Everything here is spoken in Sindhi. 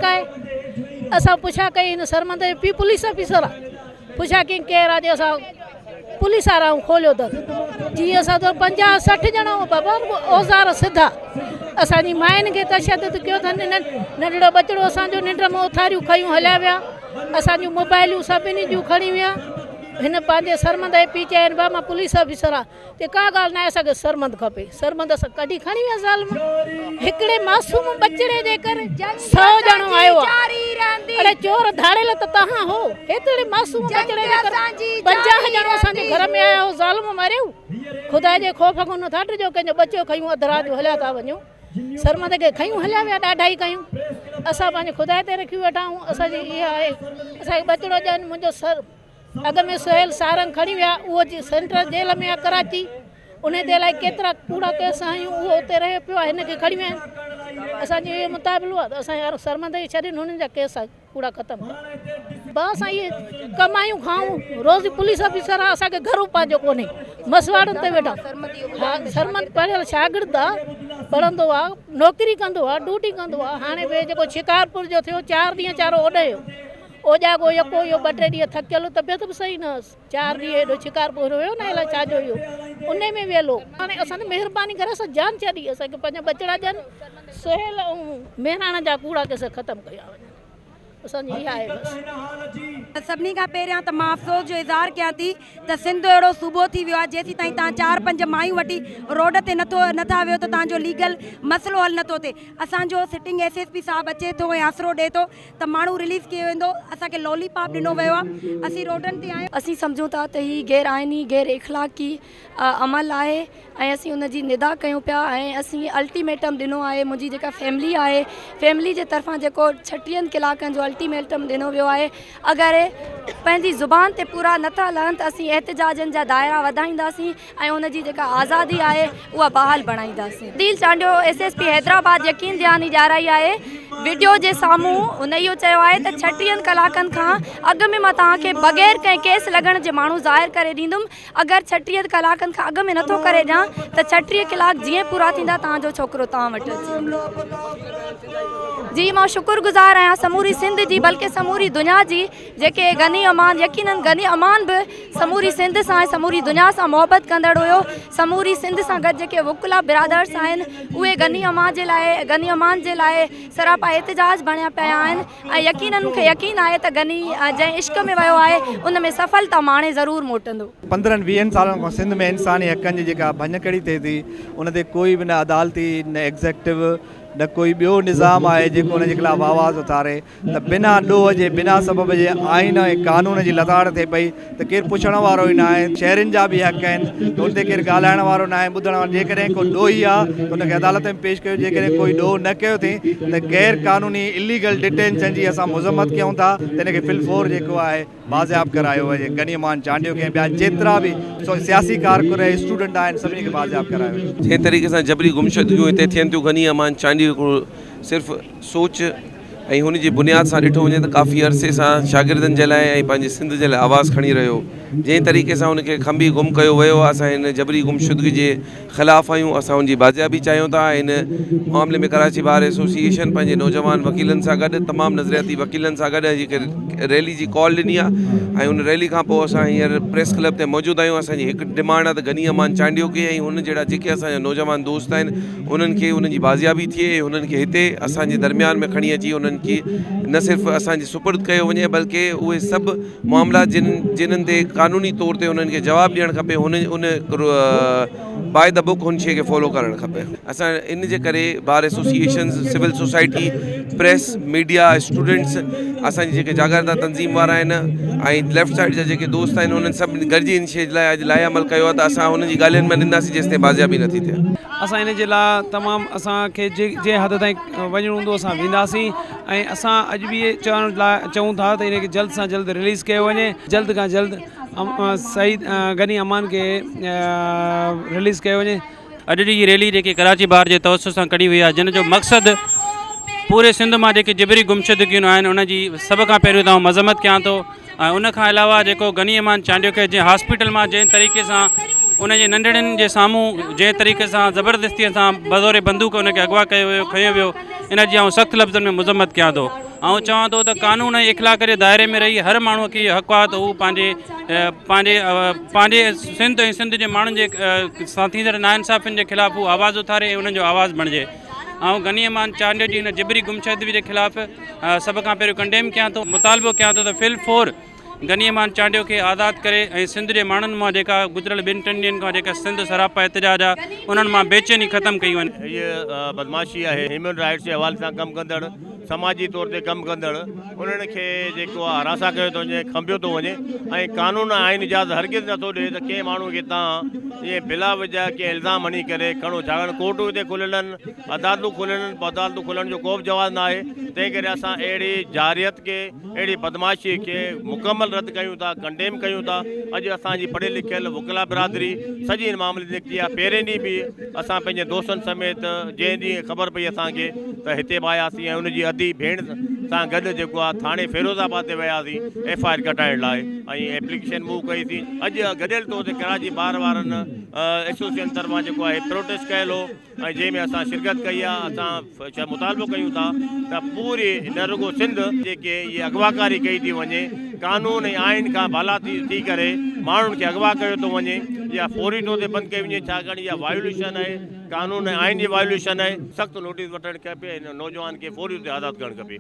آهي. اسان پڇا ڪئي هن سرمند جو پيء پوليس آفيسر آ. پڇا ڪئي ڪير آ جي اسان پوليس وارا آهيون کوليو در. جيئن اسان ته 50 60 ڄڻا هئا بابا رڳو اوزار سڌا. اسان جي ماين کي تشدد ڪيو اٿن انهن ننڍڙو ٻچڙو اسان جو ننڊ مان اٿاريون کنيون هليا ويا. اسان جون موبائليون سڀني جون کڻي ويا. هن پنهنجي سرمند جي پيء چين با مان پوليس آفيسر آ. چي ڪا ڳالهه ناهي اسان کي سرمند کپي سرمند اسان ڪڍي کڻي ويا ظالم هڪڙي معصوم ٻچڙي جي ڪري سو ڄڻو آيو آ اڙي چور ڌاڙيل ته تهان هو هيترڙي معصوم ٻچڙي جي ڪري 50 ڄڻو اسان جي گهر ۾ آيا هو ظالم ماريو خدا جي خوف کان نٿا ڊڄو ڪنهن جو ٻچو کيون اڌ رات جو هليا ٿا وڃو سرمند کي کيون هليا ويا ڏاڍائي ڪيون اسان پنهنجي خدا تي رکيو ويٺا آهيون اسان جي اها آهي اسان کي ٻچڙو ڏين منهنجو سر اڳ ۾ سهيل سارنگ کڻي ويا اهو جي سينٽرل جيل ۾ آ ڪراچي انهي تي الائي ڪيترا ڪوڙا ڪيس هنيون اهو اتي رهيو پيو آ هن کي کڻي ويا آهن اسان جو اهو مطالبو آ ته اسان جا سرمند کي ڇڏين هنن جا ڪيس ڪوڙا ختم ڪن با اسان اهي ڪمايون کائون روز پوليس آفيسر آ اسان کي گهر پنهنجو ڪونهي مسواڙن تي ويٺا ها سرمند پڙهيل شاگرد آ پڙهندو آ نوڪري ڪندو آ ڊيوٽي ڪندو آ هاڻي به جيڪو شڪارپور جو ٿيو چار ڏينهن چارو اوڏي هيو اوڄاڳو يڪو اهو ٻه ٽي ڏينهن ٿڪيل هو، طبيعت به صحيح نه هئس. چار ڏينهن هيڏو شڪارپور ويو نه الائي ڇا جو اهو انهي ۾ ويل هو. هاڻي اسان تي مهرباني ڪري اسان جان ڇڏي اسان کي پنهنجا ٻچڙا ڏين. سهيل ۽ مهراڻ جا ڪوڙا ڪيس ختم ڪيا وڃن. اسان جي اها آهي بس. سڀني کان پهريان ته مان افسوس جو اظهار ڪيان ٿي ته سنڌ اهڙو صوبو ٿي ويو آهي جيسين تائين توهان چار پنج مايون وٺي روڊ تي نٿو نٿا ويهو ته توهان جو ليگل مسئلو حل نٿو ٿئي. اسان جو سٽنگ ايس ايس پي صاحب اچي ٿو ۽ آسرو ڏئي ٿو ته ماڻهو رليز ڪيو ويندو اسان کي لولي پاپ ڏنو ويو آهي اسين روڊن تي آهيون. اسين سمجهون ٿا ته هي غير آئيني غير اخلاقي عمل آهي ۽ اسين ان جي ندا ڪيون پيا ۽ اسين الٽيميٽم ڏنو آهي منهنجي جيڪا فيملي آهي فيملي جي طرفان جيڪو ڇٽيهن ڪلاڪن جو الٽيميٽم ڏنو ويو آهي اگر پنهنجي زبان تي پورا نٿا لهن ته اسين احتجاجن جا دائرا وڌائينداسين ۽ ان جي جيڪا آزادي آهي اها بحال بڻائينداسين. Adeel Chandio S S P Hyderabad يقين دهاني ڏيارائي آهي وڊيو جي سامهون هن اهو چيو آهي ته ڇٽيهن ڪلاڪن کان اڳ ۾ مان توهان کي بغير ڪنهن ڪيس لڳڻ جي ماڻهو ظاهر ڪري ڏيندم اگر 36 ڪلاڪن کان اڳ ۾ نٿو ڪري ڏيان ته 36 ڪلاڪ جيئن پورا ٿيندا توهان جو ڇوڪرو توهان وٽ اچي ويندو. جي مان شڪر گذار آهيان سموري سنڌ جي بلڪه سموري دنيا جي جيڪي غني امان يقينن غني امان به سموري سنڌ سان ۽ سموري دنيا سان محبت ڪندڙ هيو سموري سنڌ سان گڏ جيڪي وڪلا برادرس آهن اهي غني امان جي لاء غني امان جي لاء سراپا احتجاج بڻيا پيا آهن ۽ يقينن مونکي يقين آهي ته غني جنهن عشق ۾ ويو آهي ان ۾ سڦلتا ماڻي ضرور موٽندو. پندرهن ويهن سالن کان سنڌ ۾ انساني حقن جي جيڪا ڀڃڪڙي ٿئي ٿي ان تي ڪوئي به نه عدالتي نه ايگزيڪٽو نه ڪوئي ٻيو نظام آهي جيڪو ان جي خلاف آواز اٿاري ته بنا ڏوهه جي بنا سبب جي آئين ۽ قانون جي لتاڙ ٿئي پئي ته ڪير پڇڻ وارو ئي ناهي، شهرين جا به حق آهن ته ان تي ڪير ڳالهائڻ وارو ناهي ٻڌڻ وارو جيڪڏهن ڪو ڏوهي آهي ته ان کي عدالت ۾ پيش ڪيو جيڪڏهن ڪوئي ڏوهه نه ڪيو اٿئي ته غير قانوني اليگل ڊٽينشن جي اسان مذمت ڪيون ٿا ته ان کي فل فور جيڪو آهي بازياب ڪرايو وڃي غني امان چانڊيو کي ۽ ٻيا جيترا به سياسي ڪارڪن ۽ اسٽوڊنٽ آهن سڀني کي بازياب ڪرايو وڃي. جنهن طريقي سان جبري گمشدگيون هتي ٿين ٿيون غني امان چانڊيو هڪڙو صرف سوچ ۽ هن جي بنياد سان ڏٺو وڃي ته ڪافي عرصي سان شاگردن جي لاء ۽ پنهنجي سنڌ جي لاء آواز کڻي رهيو جنهن طريقي سان هن کي کنڀي گم ڪيو ويو آهي اسان هن جبري گمشدگي جي خلاف آهيون اسان ان جي بازيابي چاهيون ٿا هن معاملي ۾ ڪراچي بار ايسوسيئيشن پنهنجي نوجوان وڪيلن سان گڏ تمام نظرياتي وڪيلن سان گڏ هڪ ريلي جي ڪال ڏني آهي ۽ ان ريلي کان پوء اسان هينئر پريس ڪلب تي موجود آهيون اسان جي هڪ ڊمانڊ آهي ته غني امان چانڊيو کي ۽ هن جهڙا جيڪي اسان جا نوجوان دوست آهن انهن کي انهن جي بازيابي ٿئي ۽ انهن کي هتي اسان جي درميان ۾ کڻي اچي انهن کي نه صرف اسان جي سپرد ڪيو وڃي بلڪه اهي سڀ معاملا جن جنھن تي قانوني طور تي انهن کي جواب ڏيڻ کپي هن ان باء the book هن شي کي فالو ڪرڻ کپي اسان ان جي ڪري bar associations civil society press media students اسان جي جيڪي جاڳرتا تنظيم وارا آهن ۽ ليفٽ سائيڊ جا جيڪي دوست آهن انهن سڀ گڏجي ان شي لاء اڄ لاء عمل ڪيو آهي ته اسان انهن جي ڳالهين ۾ ڏينداسين جيستائين بازيابي نٿي ٿئي. اسان ان جي لاء تمام اسان کي جنهن حد تائين وڃڻو هوندو اسان وينداسين ۽ اسان اڄ به اهي چوڻ لاء چئون ٿا ته ان کي جلد سان جلد رليز ڪيو وڃي جلد کان جلد سعيد غني امان کي رليز ڪيو وڃي. اڄ جي هي ريلي جيڪي ڪراچي بار جي توسط سان ڪڍي وئي آهي جنھن جو مقصد پوري سنڌ مان جيڪي جبري گمشدگيون آهن ان جي سڀ کان پهريون ته آئون مذمت ڪيان ٿو ۽ ان کان علاوه جيڪو غني امان چانڊيو کي جنهن هاسپيٽل مان جنهن طريقي سان ان جي ننڍڙين جي سامهون جنهن طريقي سان زبردستي سان بزور بندوق ان کي اغوا ڪيو ويو کنيو ويو ان جي آئون سخت لفظن ۾ مذمت ڪيان ٿو. آئون چوان ٿو ته قانون ۽ اخلاق جي دائري ۾ رهي هر ماڻهو کي اهو حق آهي ته هو پنهنجي پنهنجي پنهنجي سنڌ ۽ سنڌ جي ماڻهن جي سان ٿيندڙ ناانصافين جي خلاف هو آواز اٿاري ۽ انهن جو آواز بڻجي. آئون غني امان چانڊيو جي هن جبري گمشدگي جي خلاف سڀ کان پهريون ڪنڊيم ڪيان ٿو مطالبو ڪيان ٿو ته في الفور غني امان چانڊيو کي آزاد ڪري ۽ سنڌ جي ماڻهن مان جيڪا گذريل ٻن ٽن ڏينهن کان جيڪا سنڌ سراپا احتجاج آهي انهن مان بيچيني ختم ڪئي وڃي. هيء بدمعاشي آهي. هيومن رائيٽس جي حوالي سان ڪم ڪندڙ، سماجي طور تي ڪم ڪندڙ انهن کي جيڪو آهي هراسان ڪيو ٿو وڃي، کنڀيو ٿو وڃي ۽ قانون ۽ آئين اجازت هرگز نٿو ڏئي ته ڪنهن ماڻهو کي تان ائين بلا وجه ڪنهن الزام هڻي ڪري کڻو ڇاڪاڻ ڪورٽون هتي کليل آهن، عدالتون کليل آهن پر عدالتون کلڻ جو ڪو به جواز نه آهي تنهن ڪري اسان اهڙي جارحيت کي اهڙي بدمعاشي کي مڪمل رد ڪيون ٿا، ڪنڊيم ڪيون ٿا، اڄ اسان جي پڙهيل لکيل وڪلا برادري سڄي ان معاملي تي نڪتي آهي، پهرين ڏينهن به اسان پنهنجي دوستن سميت جنهن ڏينهن خبر پئي اسان کي ته هتي به آياسين ۽ ان جي ادي ڀيڻ سان گڏ جيڪو آهي ٿاڻي فيروز آباد تي وياسين ايف I R ڪٽائڻ لاء ۽ ايپليڪيشن موو ڪئي سين، اڄ گڏيل طور تي ڪراچي بار وارن ايسوسيئيشن طرفان جيڪو آهي پروٽيسٽ ڪيل هو. ۽ جنهن ۾ اسان شرڪت ڪئي آهي اسان مطالبو ڪيون ٿا ته پوري نه رڳو سنڌ جيڪي اهي اغواڪاري ڪئي ٿي وڃي قانون ۽ آئين کان بالا ٿي ڪري ماڻهن کي اغوا ڪيو ٿو وڃي اها فوري طور تي بند ڪئي وڃي ڇاڪاڻ اها وايوليشن آهي قانون ۽ آئين جي وايوليشن آهي سخت نوٽيس وٺڻ کپي ۽ نوجوان کي فوري طور تي آزاد ڪرڻ کپي.